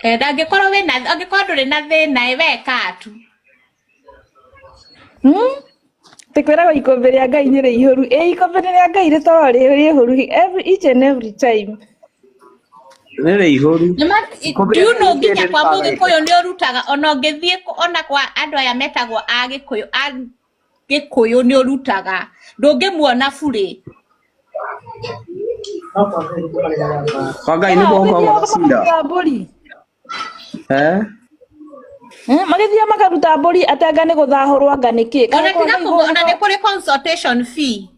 Eh, ndangĩkorwo wĩna angĩkorwo ndũrĩ na thĩna ĩ weka tu. Hmm? Tũkwĩragwo ikũmbĩ rĩa Ngai nĩ rĩihũru. Ĩ ikũmbĩ nĩ rĩa Ngai rĩtoragwo rĩ rĩihũru every each and every time. Nĩ rĩihũru. Nĩma- Do you know nginya kwa mũgĩkũyũ nĩ ũrutaga ona ũngĩthiĩ ona kwa andũ aya metagwo a gĩkũyũ a gĩkũyũ nĩ ũrutaga ndũngĩmuona burĩ. Kwa Ngai nĩ guoko Magĩthiaga gwa cira. makaruta mbũri. Eh? Hmm? Magĩthiaga makaruta mbũri atĩ anga nĩ gũthahũrwo anga nĩ kĩ. Ona Kaĩ kwa tiga Ngai kũmũ ona nĩ gũgĩkorwo kũrĩ consultation fee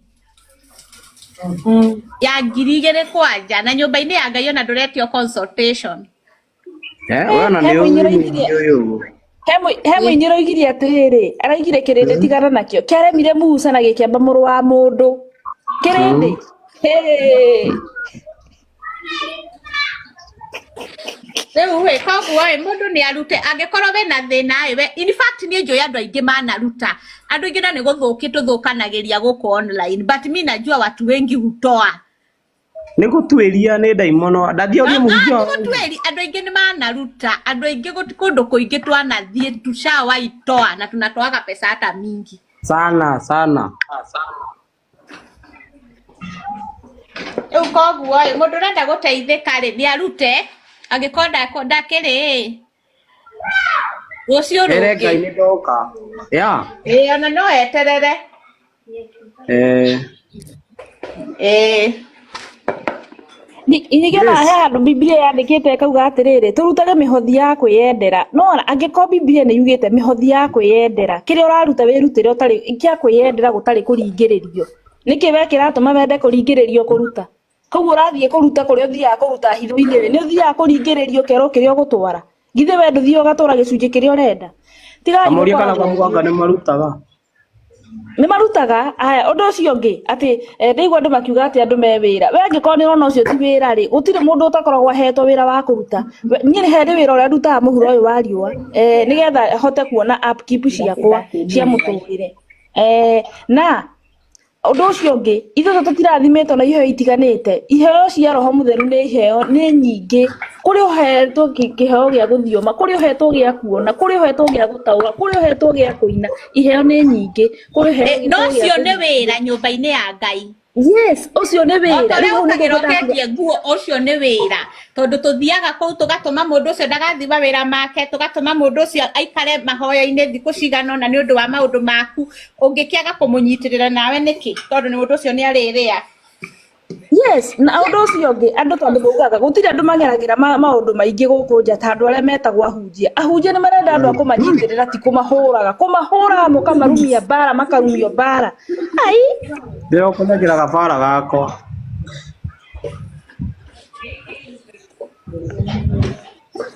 ya 2000 kwanja na nyũmba-inĩ ya Ngai ona ndũretio consultation. Eh, we ona he nĩ mũini ũĩ ũroigirie nĩ ũĩ ũguo. he mũini ũroigirie atĩrĩrĩ araigire kĩrĩndĩ tigana nakĩo kĩaremire Musa na gĩkĩamba mũrũ wa mũndũ kĩrĩndĩ. Hey. Rĩu ĩ koguo ĩ mũndũ nĩ arute angĩkorwo wĩna thĩna ĩ we in fact niĩ njũĩ andũ aingĩ manaruta andũ aingĩ na nĩ gũthũkia tũthũkanagĩria gũkũ online but mi najua watu wengi hutoa. Nĩ gũtuĩria nĩ ndaimono. Ndathiĩ mũhunjia wa Gũtuĩri andũ aingĩ nĩ manaruta andũ aingĩ kũndũ kũingĩ twanathiĩ tushawaitoa na tunatoaga pesa hata mingi. Sana sana. Rĩu koguo ĩ mũndũ ũrenda gũteithĩka rĩ nĩ arute angĩkorwo ndakĩrĩ ĩ rũciũ Ere Ngai rũngĩ. nĩ ndoka. Yeah. Ĩ ona no eterere. Eh. Ĩ. Ningĩ ona he handũ Bibilia yandĩkĩte ĩkauga atĩrĩrĩ tũrutage mĩhothi ya kwĩyendera no ona angĩkorwo Bibilia nĩ yugĩte mĩhothi ya kwĩyendera kĩrĩa ũraruta wĩrutĩre ũtarĩ kĩa kwĩyendera gũtarĩ kũringĩrĩrio nĩkĩ we kĩratũma wende kũringĩrĩrio kũruta koguo ũrathiĩ kũruta kũrĩa ũthiaga kũruta hitho-inĩ rĩ nĩ ũthiaga kũringĩrĩrio ũkerwo kĩrĩa ũgũtwara githĩ we ndũthiaga ũgatwara gĩcunjĩ kĩrĩa ũrenda tigai Kamũria kana gũkoragwo kamũganga nĩ marutaga. Nĩ marutaga aya ũndũ ũcio ũngĩ atĩ ndaigua andũ makiuga atĩ andũ me wĩra we angĩkorwo nĩ ũrona ũcio ti wĩra rĩ gũtirĩ mũndũ ũtakoragwo ahetwo wĩra wa kũruta. Niĩ nĩ harĩ wĩra ũrĩa ndutaga mũhuro ũyũ wa riũa nĩgetha hote kuona upkeep ciakwa cia mũtũrĩre na ũndũ ũcio ũngĩ ithuĩ tũtirathimĩtwo na iheo itiganĩte iheo cia roho mũtheru nĩ iheo nĩ nyingĩ kũrĩ ũhetwo kĩheo gĩa gũthioma kũrĩ ũhetwo gĩa kuona kũrĩ ũhetwo gĩa gũtaũra kũrĩ ũhetwo gĩa kũina iheo nĩ nyingĩ kũrĩ Ĩ, no ũhetwo gĩa ũcio nĩ kũhunjia. wĩra nyũmba-inĩ ya Ngai. Yes, ũcio nĩ O wĩra. ta ũrĩa Rĩu hau nĩguo ũkagĩra ngwendaga kuga. ũkendia nguo ũcio nĩ wĩra tondũ tũthiaga kũu tũgatũma mũndũ ũcio ndagathiĩ mawĩra make tũgatũma mũndũ ũcio aikare mahoya-inĩ thikũ cigana ũna nĩ ũndũ wa maũndũ maku ũngĩkĩaga kũmũnyitĩrĩra nawe nĩkĩ tondũ nĩ mũndũ ũcio nĩ arĩrĩa. Yes, na ũndũ ũcio ũngĩ andũ tondũ maugaga gũtirĩ andũ mageragĩra maũndũ maingĩ gũkũ nja ta andũ arĩa metagwo ahunjia. Ahunjia nĩ marenda andũ a kũmanyitĩrĩra ti kũmahũraga. Kũmahũraga mũkamarumia mbara makarumio mbara. Ai! Ndĩrokũnengera gabara gakwa.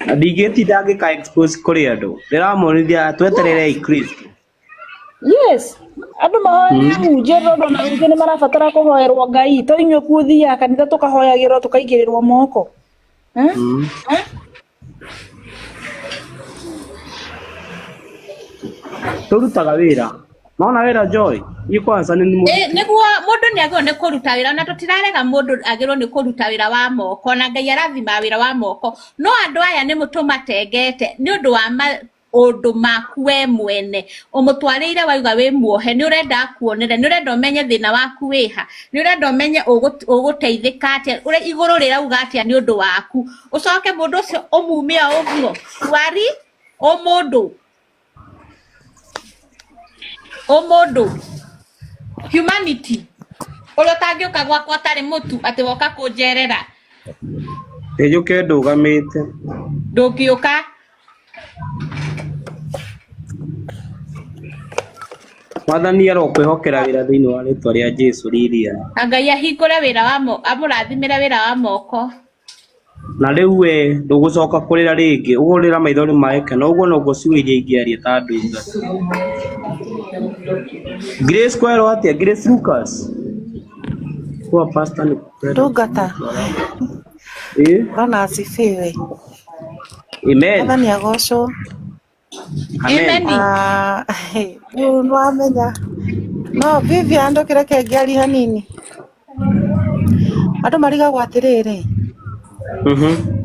Na ndingĩtinda ngĩka expose kũrĩ andũ. Ndĩramonithia twetererei Kristo. Yes, andũ mahoere ahunjia tondũ ona ahunjia nĩ marabatara kũhoerwo Ngai. To inyuĩ kũthiaga kanitha tũkahoyagĩrwo tũkaigĩrĩrwo moko. Eh? Tũrutaga wĩra. Nona wĩra Joy? Niĩ kwanza nĩ Ĩ, nĩguo mũndũ nĩ agĩrĩirwo nĩ kũruta wĩra na tũtirarega mũndũ agĩrĩirwo nĩ kũruta wĩra wa moko na Ngai arathimaga wĩra wa moko no andũ aya nĩ tũmatengete nĩ ũndũ wa maũndũ maku we mwene ũmũtwarĩire wauga wĩ muohe nĩ ũrenda akuonere nĩ ũrenda ũmenye thĩna waku wĩha nĩ ũrenda ũmenye ũgũteithĩka atĩa ũrĩa igũrũ rĩrauga atĩa nĩ ũndũ waku ũcoke mũndũ ũcio ũmume o ũguo wari ũmũndũ ũmũndũ humanity ũrĩa ũtangĩũka gwakwa ũtarĩ mũtu atĩ woka kũnjerera Njũke ndũgamĩte. ndũngĩũka. Mwathani arokwĩhokera wĩra thĩinĩ wa rĩtwa rĩa Jesũ Lilian. Na Ngai ahingũre wĩra wa amũrathimĩre wĩra wa moko. Na rĩu we ndũgũcoka kũrĩra rĩngĩ, ũgũrĩra maithori ma gĩkeno, ũguo noguo ciugo iria ingĩaria ta ndungata. Grace kwerwo atĩa? Grace Lucas. Kuwa pastor nĩ kupenda. Ndungata. Ĩ? Bwana asifiwe. Amen. Mwathani agocwo. Amen. Ah, rĩu nĩwamenya no Vivian ndũkĩreke ngĩarie hanini. Andũ marigagwo atĩrĩrĩ,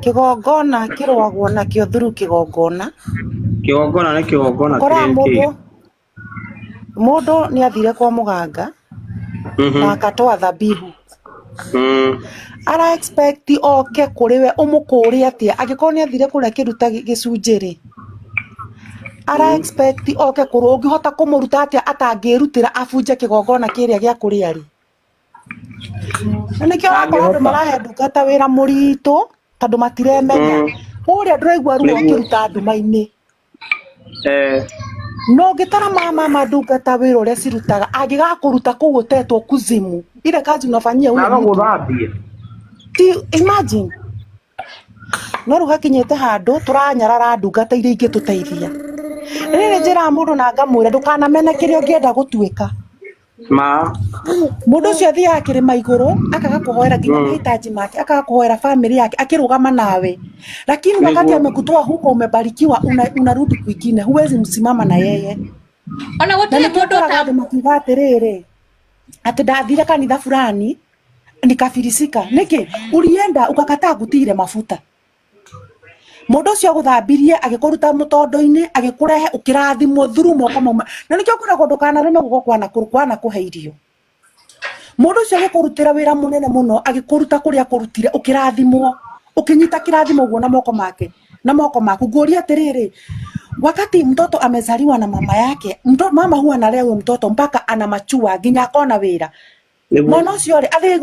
Kĩgongona kĩrũagwo nakĩo through kĩgongona. Kĩgongona nĩ kĩgongona Ũkoraga kĩrĩ mũndũ kĩ. mũndũ nĩ athire kwa mũganga na akatoa dhabihu. Ara expect oke kũrĩ we ũmũkũũre atĩa angĩkorwo nĩ athire kũrĩa akĩruta gĩcunjĩ rĩ, ara expect oke kũrĩ ũngĩhota kũmũruta atĩa atangĩrutĩra abunje kĩgongona kĩrĩa gĩa kũrĩa rĩ. Na nĩkĩo ũrakora andũ Ndangĩhota. marahe ndungata wĩra mũritũ tondũ matiremenya. Kũrĩa ndũraigua ruo Nĩguo. ũkĩruta nduma-inĩ. Eh, No ũngĩtara mama ndungata wĩra ũrĩa cirutaga angĩgakũruta kũu ũtetwo kuzimu ile kazi unafanyia huyo na mtu gũthambia. ti imagine no rĩu hakinyĩte handũ tũranyarara ndungata iria ingĩtũteithia. Rĩrĩ njĩraga mũndũ na ngamwĩra ndũkanamene kĩrĩa ũngĩenda gũtuĩka. Ma. Mũndũ ũcio athiaga kĩrĩma igũrũ akaga kũhoera nginya mahitaji make, akaga kũhoera family yake akĩrũgama nawe, lakini wakati Nĩguo. amekutoa huko umebarikiwa, unarudi kwingine, huwezi msimama na yeye. Ona Na gũtirĩ nĩkĩo mũndũ ũkoraga ũta andũ makiuga atĩrĩrĩ atĩ ndathire kanitha fulani nikafilisika. Nĩkĩ? Ulienda ukakataa kutire mafuta. Mũndũ ũcio agũthambirie agĩkũruta mũtondo-inĩ agĩkũrehe ũkĩrathimwo through moko mau. Na nĩkĩo kwĩragwo ndũkanarũme guoko kwana kũhe irio. Mũndũ ũcio agĩkũrutĩra wĩra mũnene mũno agĩkũruta kũrĩa akũrutire ũkĩrathimwo ũkĩnyita kĩrathimo ũguo na moko make na moko maku. Ngũria atĩrĩrĩ, wakati mtoto amezaliwa na mama yake, mama huwa analea huyo mtoto mpaka anamachua nginya akona wĩra. Nĩguo. Mwana ũcio rĩ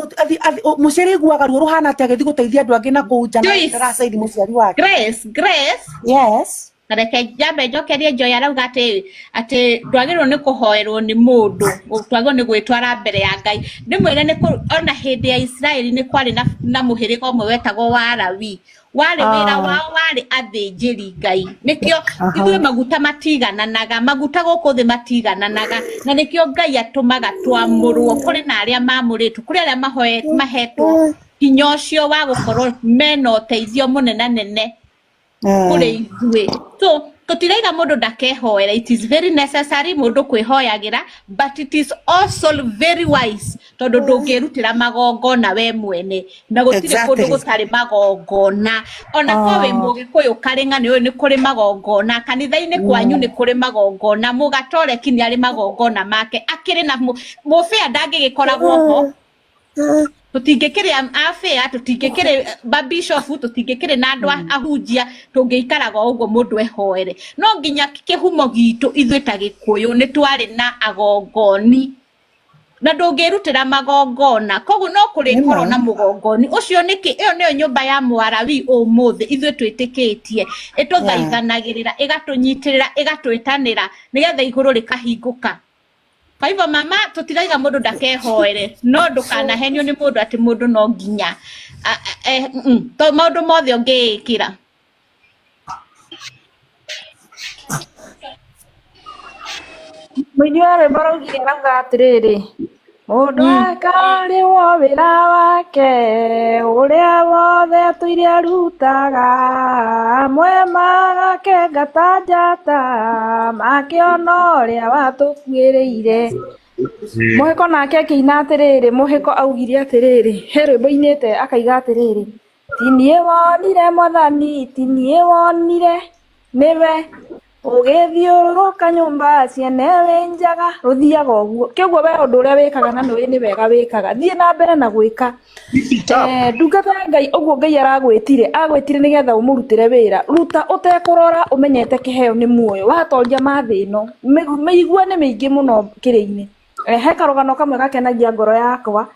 mũciari aiguaga ruo rũhana atĩa agĩthiĩ gũteithia andũ angĩ na kũu nja na Joyce ndaracairi mũciari wake. Grace Grace Yes. na reke njambe njokerie Joy arauga atĩ atĩ ndwagĩrĩirwo nĩ kũhoerwo nĩ mũndũ, twagĩrĩirwo nĩ gwĩtwara mbere ya Ngai. Ndĩmwĩre nĩ ona hĩndĩ ya Isiraeli nĩ kwarĩ na mũhĩrĩga ũmwe wetagwo wa Lawi, warĩ wĩra wao warĩ athĩnjĩri Ngai. Nĩkĩo ithuĩ maguta matigananaga, maguta gũkũ thĩ matigananaga, na nĩkĩo Ngai atũmaga twamũrwo. Kũrĩ na arĩa mamũrĩtwo, kũrĩ arĩa mahetwo hinya ũcio wa gũkorwo mena ũteithio mũnenanene kũrĩ ithuĩ. So tũtiraiga mũndũ ndakehoera, it is very necessary mũndũ kwĩhoyagĩra, but it is also very wise tondũ ndũngĩrutĩra magongona we mwene, na gũtirĩ kũndũ Exactly. gũtarĩ magongona. Ona korwo wĩ mũgĩkũyũ karĩng'a nĩ ũĩ nĩ kũrĩ magongona, kanitha-inĩ kwanyu nĩ kũrĩ magongona, mũgatoreki nĩ arĩ magongona make, akĩrĩ na mũbĩa ndangĩgĩkoragwo ho. Tũtingĩkĩrĩ abĩa, tũtingĩkĩrĩ babishofu, tũtingĩkĩrĩ na andũ ahunjia, tũngĩikaraga o ũguo mũndũ ehoere. No nginya kĩhumo gitũ ithuĩ ta Gĩkũyũ nĩ twarĩ na agongoni, na ndũngĩrutĩra magongona, koguo no kũrĩkorwo Nĩma. na mũgongoni ũcio. Nĩkĩ ĩyo nĩyo nyũmba ya Mwarawi ũmũthĩ ithuĩ twĩtĩkĩtie, ĩtũthaithanagĩrĩra, ĩgatũnyitĩrĩra, ĩgatwĩtanĩra nĩgetha igũrũ rĩkahingũka. Kwa hivyo mama, tũtiraiga mũndũ ndakehoere, no ndũkanahenio nĩ mũndũ atĩ mũndũ no nginya to maũndũ mothe ũngĩĩkĩra. Mũini wa rwĩmbo araugire arauga atĩrĩrĩ, mũndũ akarĩwo wĩra wake ũrĩa wothe atũire arutaga, amwe magakenga ta njata makĩona ũrĩa watũkuĩrĩire. Mũhĩko nake akĩina atĩrĩrĩ, Mũhĩko augire atĩrĩrĩ, he rwĩmbo ainĩte akaiga atĩrĩrĩ, ti niĩ wonire mwathani, ti niĩ wonire, nĩwe ũgĩthiũrũrũka nyũmba ciene wĩ njaga, rũthiaga ũguo. Kĩoguo we ũndũ ũrĩa wĩkaga na nĩũĩ nĩ wega wĩkaga, thiĩ na mbere na gwĩka. Ndungata ya Ngai ũguo Ngai aragwĩtire, agwĩtire nĩgetha ũmũrutĩre wĩra. Ruta ũtekũrora ũmenyete kĩheo nĩ muoyo, watoria mathĩ ĩno. Mĩigua nĩ mĩingĩ mũno kĩrĩ-inĩ. He karũgano kamwe gakenagia ngoro yakwa,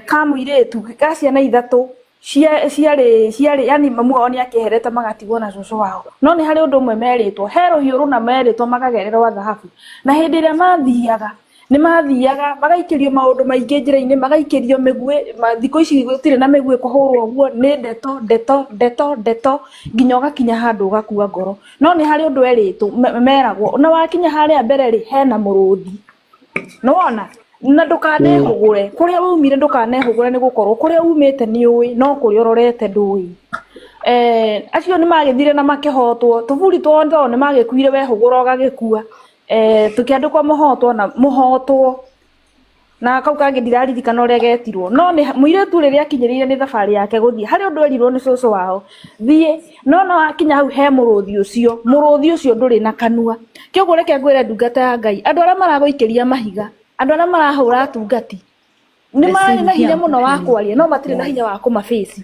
ka mũirĩtu ka ciana ithatũ ciarĩ ciarĩ yani mamu wao nĩ akĩeherete magatigwo na cũcũ wao, no nĩ harĩ ũndũ ũmwe merĩtwo, he rũhiũ rũna merĩtwo makagererwo thahabu, na hĩndĩ ĩrĩa mathiaga nĩ mathiaga magaikĩrio maũndũ maingĩ njĩra-inĩ, magaikĩrio mĩguĩ. Thikũ ici gũtirĩ na mĩguĩ kũhũrwo ũguo, nĩ ndeto ndeto ndeto ndeto nginya ũgakinya handũ ũgakua ngoro. No nĩ harĩ ũndũ erĩtwo, meragwo na wakinya harĩa mbere rĩ, hena mũrũthi nĩwona, na ndũkanehũgũre kũrĩa waumire, ndũkanehũgũre nĩ gũkorwo kũrĩa umĩte nĩ ũĩ, no kũrĩa ũrorete ndũĩ. Acio nĩ magĩthire na makĩhotwo tũburi twao tondũ nĩ magĩkuire, wehũgũra ũgagĩkua. Tũkĩandĩkwo mũhotwo na mũhotwo. Na kau kangĩ ndiraririkana ũrĩa getirwo, no nĩ mũirĩtu rĩrĩa akinyĩrĩire nĩ thabarĩ yake gũthiĩ harĩ ũndũ erirwo nĩ cũcũ wao thiĩ, no no akinya hau he mũrũthi ũcio, mũrũthi ũcio ndũrĩ na kanua. Kĩoguo reke ngwĩre ndungata ya Ngai, andũ arĩa maragũikĩria mahiga, andũ arĩa marahũra atungati, nĩ marĩ na hinya mũno wa kwaria no matirĩ na hinya wa kũmabĩci.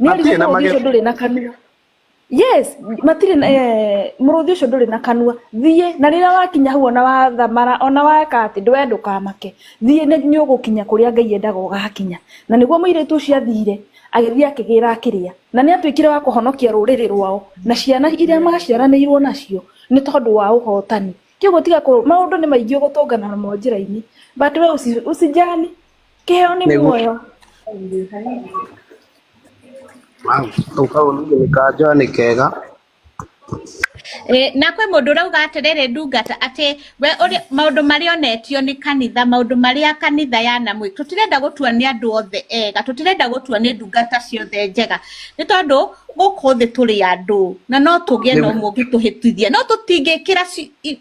Nĩ Matirĩ erire na mũrũthi mage ũcio ndũrĩ na kanua. Yes, matirĩ na mũrũthi ũcio ndũrĩ na kanua. Thiĩ na rĩrĩa wakinya hau ona wathamara ona weka atĩ ndwe ndũkamake, thiĩ nĩ ũgũkinya kũrĩa Ngai endaga ũgakinya. Na nĩguo mũirĩtu ũcio athire, agĩthiĩ akĩgĩra akĩrĩa, na nĩ atuĩkire wa kũhonokia rũrĩrĩ rwao na ciana iria maciaranĩirwo nacio nĩ tondũ wa ũhotani. Kĩoguo tiga maũndũ nĩ maingĩ ũgũtũngana namo njĩra-inĩ, but we usijali, kĩheo nĩ nĩguo. muoyo. Wow, kau kaũndũ nĩ kanjoa nĩ kega. Na kwĩ mũndũ ũrauga atĩrĩrĩ ndungata atĩ we ũrĩa maũndũ marĩa onetio nĩ kanitha, maũndũ marĩa kanitha yanamwĩ, tũtirenda gũtua nĩ andũ othe ega, tũtirenda gũtua nĩ ndungata ciothe njega, nĩ tondũ gũkũ thĩ tũrĩ andũ na no tũgĩe na Nĩguo. ũmwe ũngĩtũhĩtithia, no tũtingĩkĩra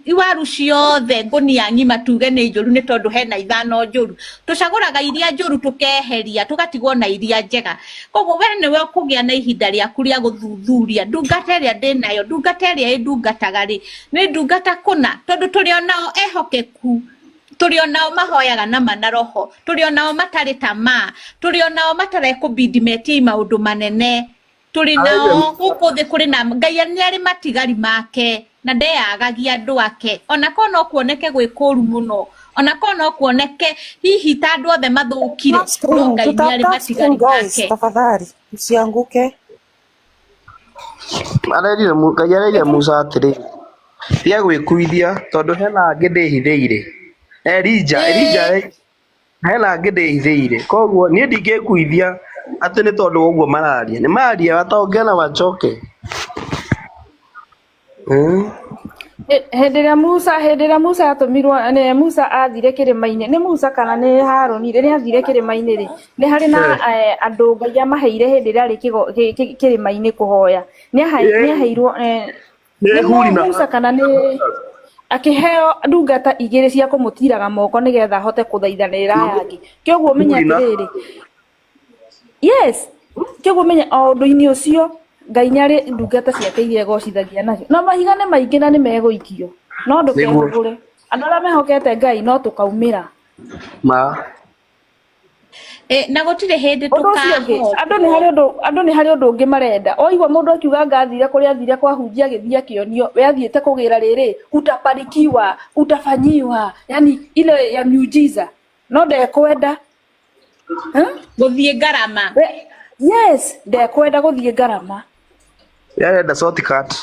iwaru ciothe ngũnia ng'ima tuge nĩ njũru nĩ tondũ hena ithano njũru. Tũcagũraga iria njũru tũkeheria, tũgatigwo na iria njega. Koguo we nĩwe ũkũgĩa na ihinda rĩaku rĩa gũthuthuria ndungata ĩrĩa ndĩnayo, ndungata ĩrĩa ĩndungataga rĩ, nĩ ndungata kũna, tondũ tũrĩ onao ehokeku, tũrĩ onao mahoyaga na mana roho, tũrĩ onao matarĩ tamaa, tũrĩ onao matarekũbindi metie maũndũ manene, tũrĩ Araiga nao gũkũ thĩ kũrĩ na Ngai nĩ arĩ matigari make na ndeyagagia andũ ake, ona korwo no kuoneke gwĩ kũru mũno, ona korwo no kuoneke hihi ta andũ othe mathũkire, Tap no screen, Ngai to nĩ tap arĩ tap screen matigari guys, make. tafadhali. Usianguke. Arerire Ngai arerire Musa atĩrĩ, tiga gwĩkuithia tondũ hena angĩ ndĩhithĩire. Elija, Elija hena angĩ ndĩhithĩire. Koguo niĩ ndingĩkuithia atĩ nĩ tondũ wa ũguo mararia. Nĩ maria wataongea na wachoke. Hĩndĩ ĩrĩa Musa, hĩndĩ ĩrĩa Musa atũmirwo nĩ Musa athire kĩrĩma-inĩ, nĩ Musa kana nĩ Harũni, rĩrĩa athire kĩrĩma-inĩ rĩ, nĩ harĩ na andũ Ngai amaheire hĩndĩ ĩrĩa arĩ kĩrĩma-inĩ kũhoya. Nĩ aheirwo Nĩ nĩ Huri na Musa kana nĩ akĩheo ndungata igĩrĩ cia kũmũtiraga moko nĩgetha ahote kũthaithanĩrĩra aya angĩ. Kĩoguo ũmenye Huri na atĩrĩrĩ, yes, kĩoguo ũmenye o ũndũ-inĩ ũcio Ngai nĩ arĩ ndungata ciake iria egocithagia nacio. Na mahiga nĩ maingĩ na nĩ megũikio, no Nĩguo. ndũkehũgũre. Andũ arĩa mehokete Ngai no tũkaumĩra. Ma. Na gũtirĩ hĩndĩ Ũndũ ũcio ũngĩ, andũ nĩ tũkahotwo. harĩ ũndũ, andũ nĩ harĩ ũndũ ũngĩ marenda. Waigua mũndũ akiuga anga athire kũrĩa athire kwahunjia agĩthiĩ akĩonio, we athiĩte kũgĩra rĩrĩ, utabarikiwa, utafanyiwa, yani ile ya miujiza. No ndekwenda. Gũthiĩ ngarama. Yes, ndekwenda gũthiĩ ngarama. Yarenda shortcut.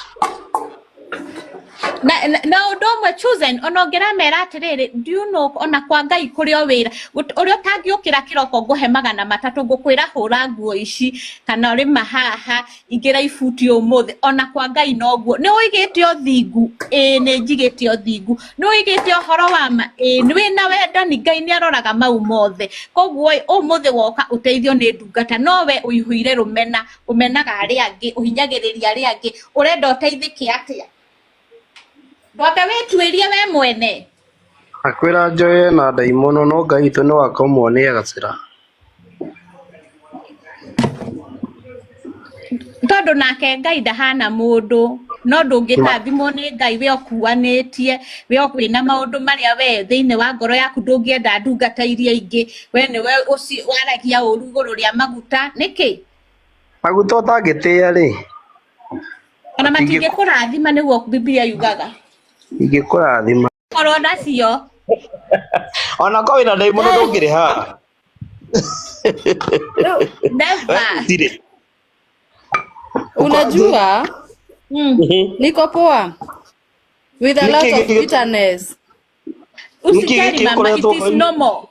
Na ũndũ ũmwe chosen, ona ũngĩramera atĩrĩrĩ, do you know, ona kwa Ngai kũrĩ o wĩra, ũrĩa ũtangĩũkĩra kĩroko ngũhe 300 ngũkwĩra hũra nguo ici, kana ũrĩma haha, ingĩra ibuti ũmũthĩ, ona kwa Ngai noguo. Nĩ ũigĩte ũthingu? Ĩĩ nĩ njigĩte ũthingu. Nĩ ũigĩte ũhoro wa ma? Ĩĩ. Nĩ wĩna wendani? Ngai nĩ aroraga mau mothe. Koguo ĩ, ũmũthĩ woka ũteithio nĩ ndungata, no we ũihũire rũmena, ũmenaga arĩa angĩ, ũhinyagĩrĩria arĩa angĩ, ũrenda ũteithĩke atĩa? Ndwambe wĩtuĩrie we mwene. Akwĩra njoye na ndaimono no Ngai witũ nĩ wa kũmuonia gacĩra. Tondũ nake Ngai ndahana mũndũ, no ndũngĩrathimwo nĩ Ngai we ũkuanĩtie, we wĩna maũndũ marĩa we thĩinĩ wa ngoro yaku ndũngĩenda ndungata iria ingĩ, we nĩwe ũcio waragia ũru igũrũ rĩa maguta, nĩkĩ? Maguta ũtangĩtĩa rĩ? Ona matingĩkũrathima nĩguo Biblia yugaga. Ingĩkũrathima. Korwo nacio. Ona korwo wĩna ndaimono ndũngĩrĩha. Never. Gũtirĩ. Unajua niko poa with a lot of bitterness. Usijali mama, it is normal.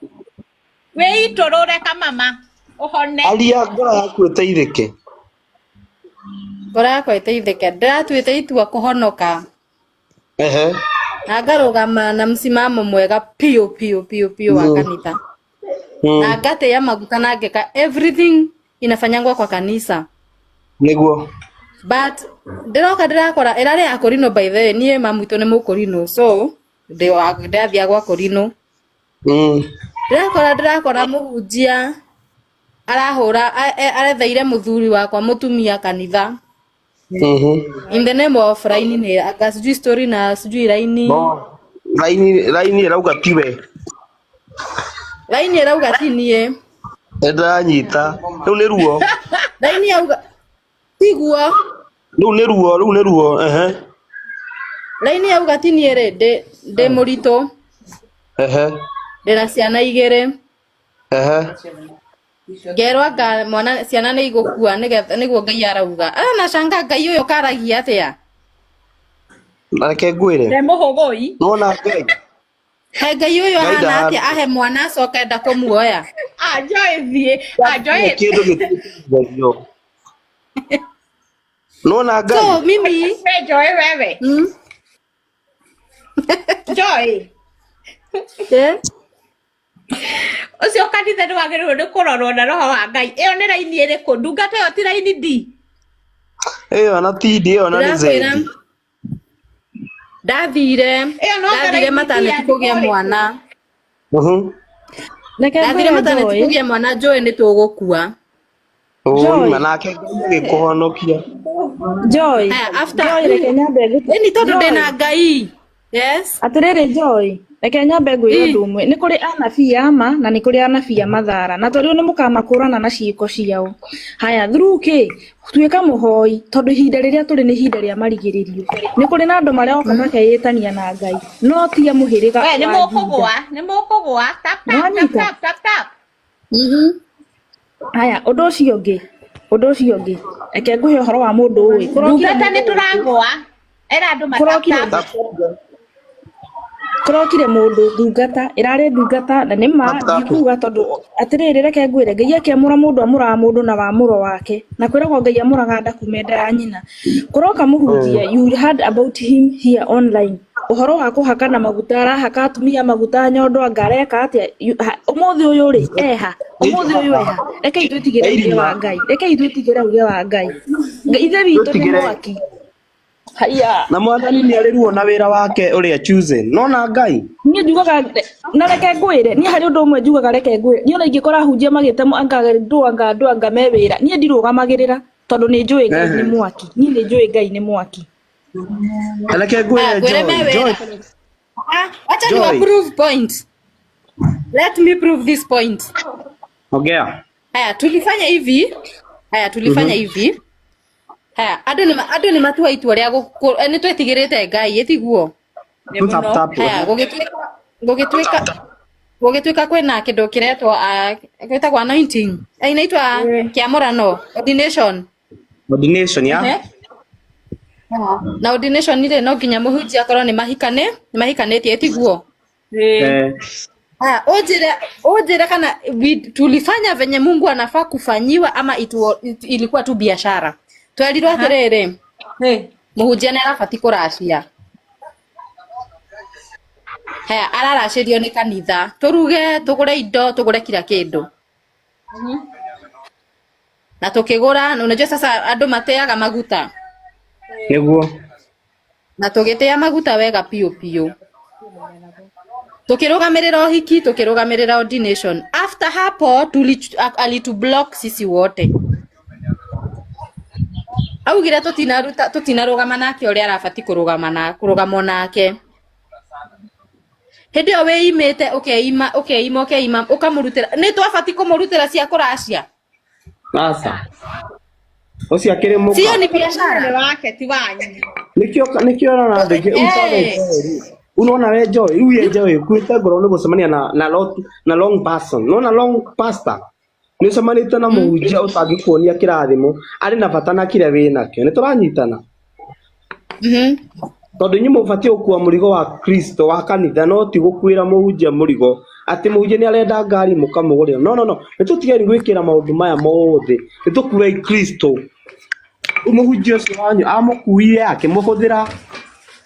Wĩitũrũre kamama, ũhone. Aria ngoro yaku ĩteithĩke. Ngoro yakwa ĩteithĩke. Ndĩratuĩte itua kũhonoka. Ehe. Na ngarũgama na msimamo mwega piũ piũ piũ piũ wa kanitha. Na ngatĩa maguta na ngeka everything inafanyangwa kwa kanisa. Nĩguo. But ndĩroka ndĩrakora ĩrarĩ ya Korino by the way, niĩ mamu witũ nĩ mũkorino so ndĩrathiaga gwa Korino. Ndĩrakora mũhunjia arahũra aretheire mũthuri wakwa mũtumia kanitha. In the name of raini nĩ anga sijui story na sijui raini. No raini raini ĩrauga tiwe. Raini ĩrauga ti niĩ. Nĩndĩranyita rĩu nĩ ruo. Raini yauga tiguo. Rĩu nĩ ruo, rĩu nĩ ruo, ehe. Raini yauga ti niĩ rĩ, ndĩ mũritũ. Ehe. Ndĩna ciana igĩrĩ. Ehe. Ngerwo anga mwana ciana nĩ igũkua nĩgetha nĩguo Ngai arauga. Nacanga Ngai ũyũ karagia atĩa? Na reke ngwĩre. Nde mũhũgũi. Nĩwona Ngai? He Ngai ũyũ Ngai ahana ndahana. atĩa ahe mwana acoke enda kũmuoya? Joy thiĩ. Joy. Kĩndũ gĩtirĩ. Nĩwona Ngai? So mimi We Joy wewe. Joy. Eh? Ũcio kanitha nĩ wagĩrĩirwo nĩ kũrorwo na roho wa Ngai. Ĩyo nĩ raini ĩrĩkũ? Ndungata ĩyo ti raini D. Ĩyo na ti D, ĩyo na nĩ Z. Ndĩrakwĩra ndathire Ĩyo no ndathire raini D mataneti ya kũgĩa ndũrĩkũ? mwana. Reke Ndathire ngwĩre mataneti Joy. kũgĩa mwana njũĩ nĩ tũgũkua. Joy. Ũima nake Ngai agĩkũhonokia. Joy. Aya, after Joy, reke nyambe Ĩni tondũ Joy. ndĩna Ngai. Yes. Atĩrĩrĩ Joy, reke nyambe ngwĩre Ĩ. ũndũ ũmwe. Nĩ kũrĩ anabii a ma na nĩ kũrĩ anabii a mathara, na tondũ nĩ mũkamakũrana na ciĩko ciao. Haya, through kĩ? Tuĩka mũhoi, tondũ ihinda rĩrĩa tũrĩ nĩ ihinda rĩa marigĩrĩrio. Nĩ kũrĩ na andũ maroka makeĩtania na Ngai, no ti a mũhĩrĩga We nĩ wa Juda. mũkũgũa, nĩ mũkũgũa. Tap tap tap Nĩwanyita? tap tap tap. Haya, ũndũ ũcio ũngĩ, ũndũ ũcio ũngĩ, reke ngũhe ũhoro wa mũndũ ũĩ. Kũrokire Ndungata nĩ mũndũ tũragũa. Ĩra andũ ma tap kũrokire tap. kũrokire mũndũ ndungata ĩrarĩ ndungata na nĩ ma Tap, tap. ndikuga tondũ atĩrĩrĩ reke ngwĩre Ngai akĩamũra mũndũ amũraga mũndũ na wamũro wake na kwĩragwo Ngai amũraga nda kuma nda ya nyina. Kũroka mũhunjia, you heard about him here online, ũhoro wa kũhakana maguta, arahaka atumia maguta nyondo anga areka atĩa. Ũmũthĩ ũyũ rĩ eha, ũmũthĩ ũyũ eha. Rekei twĩtigĩre uge wa Ngai, rekei twĩtigĩre uge wa Ngai. Ithe witũ nĩ Twĩtigĩre. mwaki. Haiya. Na mwathani nĩ arĩ ruo na wĩra wake ũrĩa choosing. Nona Ngai? Niĩ njugaga na reke ngwĩre, niĩ harĩ ũndũ ũmwe njugaga reke ngwĩre, niĩ ona ingĩkora ahunjia magĩte anga andũ anga andũ anga me wĩra, niĩ ndirũgamagĩrĩra tondũ nĩ njũĩ Ngai nĩ mwaki. Niĩ nĩ njũĩ Ngai nĩ mwaki. Reke Aya, ngwĩre ngwĩre me Joy. Joy. wĩra. Ah, wacha ni Joy. prove point. Let me prove this point. Ongea. Haya, tulifanya hivi. Haya, tulifanya hivi. Haya, andũ nĩ matua itua rĩa nĩ twetigĩrĩte Ngai ĩtiguo. Nĩ Tap, mũno. tap. Haya, gũgĩtuĩka kwĩna kĩndũ kĩretwo gĩtagwo anointing. Inaitwa kĩamũrano, ordination. Ordination ya? Ehe. Na ordination rĩ no nginya mũhunjia akorwo nĩ mahikanĩtie ĩtiguo. Ĩĩ. Eh. Haya, ũnjĩre kana tulifanya venye Mungu anafaa kufanyiwa ama ilikuwa tu biashara. Twerirwo atĩrĩrĩ, Ĩĩ. mũhunjia nĩ arabatiĩ kũracia. Haya, araracĩrio nĩ kanitha. Tũruge, tũgũre indo, tũgũre kila kĩndũ. Na tũkĩgũra, na unajua sasa andũ mateaga maguta. Nĩguo. Na tũgĩtĩa maguta wega piũ piũ. Tukĩrũgamĩrĩra ũhiki, tukĩrũgamĩrĩra ordination. After hapo alitublock sisi wote. Augire tũtinaruta, tũtinarũgama nake ũrĩa arabatiĩ kũrũgama na kũrũgamwo nake. Hĩndĩ ĩyo wĩimĩte, ũkeima, ũkeima, ũkeima, ũkamũrutĩra. Nĩ twabatiĩ kũmũrutĩra cia kũracia. Aca. Ũcio akĩrĩ mũka. Sio ni biashara. Nĩ wake ti wanyu. Nĩkĩo ũrona andũ aingĩ, rĩu ta we Joy, unaona we Joy, rĩu ye Joy ũkuĩte ngoro nĩ gũcemania na long person. Nĩwona long pastor? Nĩ ũcemanĩtie na mũhunjia ũtangĩkuonia kĩrathimo, arĩ na bata na kĩrĩa wĩnakĩo. Nĩ tũranyitana? Tondũ inyuĩ mũbatiĩ gũkua mũrigo wa Kristo wa kanitha, no ti gũkuĩra mũhunjia mũrigo atĩ mũhunjia nĩ arenda ngari mũkamũgũrĩra. No, no, no. Nĩ tũtigeni gwĩkĩra maũndũ maya mothe. Nĩ tũkuei Kristo. Mũhunjia ũcio wanyu amũkuire akĩmũhũthĩra.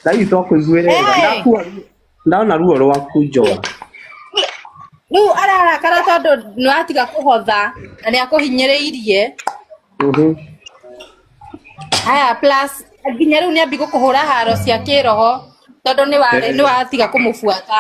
Ngai witũ akũiguĩre tha. Hey! Ndakua, ndona ruo rwaku Joy. Rĩu ararakara tondũ nĩ watiga kũhotha na nĩ akũhinyĩrĩirie. Haya, plus nginya rĩu nĩ ambi gũkũhũra haro cia kĩroho tondũ nĩ watiga kũmũbuata.